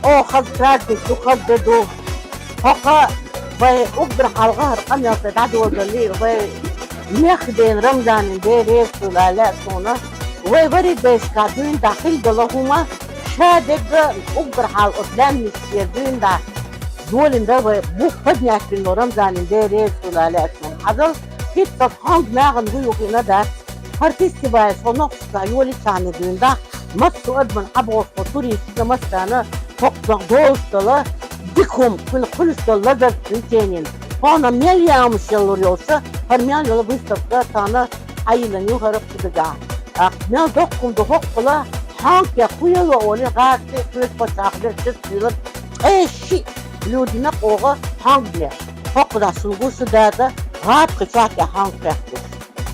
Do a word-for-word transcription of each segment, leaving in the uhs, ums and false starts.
Оха праздник ду, хаза де ду. ХӀокху вай уггар хьалха хӀара къамел тӀе дӀадодаллера, вай мехкан дена Рамзанан Дела реза хуьлда аьлла суна. Вай варригачу дайшкахь дуьйна дӀа хилла долу хӀума, ша дерг уггар хьалха оцу лаьмнашкара дуьйна дӀа долийна дан вай бух поднятина Рамзанан Дела реза хуьлда аьлла суна. Хьажал, хӀинца хьонга нахана гуй юхийна дац. ХӀара фестиваль со нохчашкахь йолийчхьана дуьйна дӀа, массо а адамна хьабогӀуш, туристашна массарна хӀокхунах долуш долу дика хӀума, кхуьнан хуьлуш долу лазарца цуьнан кенийна. Тхуна мел яамаш яллур йолуш, хӀара мел йолу выставка тхуна хьайиллина ю хӀара кху дагахь. ТӀаккха мел доккха хӀума ду хӀокхула, хьонгах хуьлу олий, гӀазкхий, кхечу пачхьалкхан берш чуьра хуьлура, ткъе шиъ блюденах оха хьонгах. ХӀокху дӀа шуна гуш ду дада, гӀабакхи чохь тӀе хьонг кхехкуш.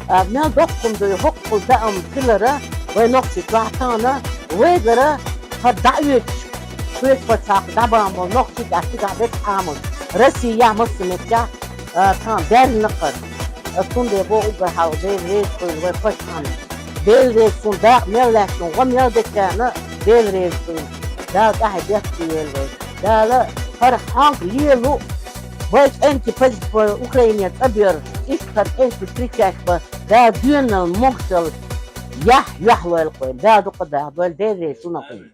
А, мел доккха хӀума ду и хӀокхул даам хилара, вай нохчий чохь тахана, вайгара хӀара дӀа оьцуш, кхечу пачхьалкх дӀабахана болу нохчий тӀехь цигахь дерг Ӏамош. Россияхь массо а меттехь, а, тхан баьрнакхара. А, цундела боху уггар хьалха Дела реза хуьлда вай пачхьалкхана. Дела реза цунна дакъа мел лаьцна, гӀо мел дечарна Дела реза хуьлда. Дала тӀаьхье бехке йойла вай. Дала хӀара хьонг лело, вай кӀентий паза Украине цӀа бер, иштта хӀара кӀентий встречать бан, Дала доьналла, могушалла, яхь, юьхь лойла вай. Дала дукха даха дойла, Дела реза цунах хуьлда.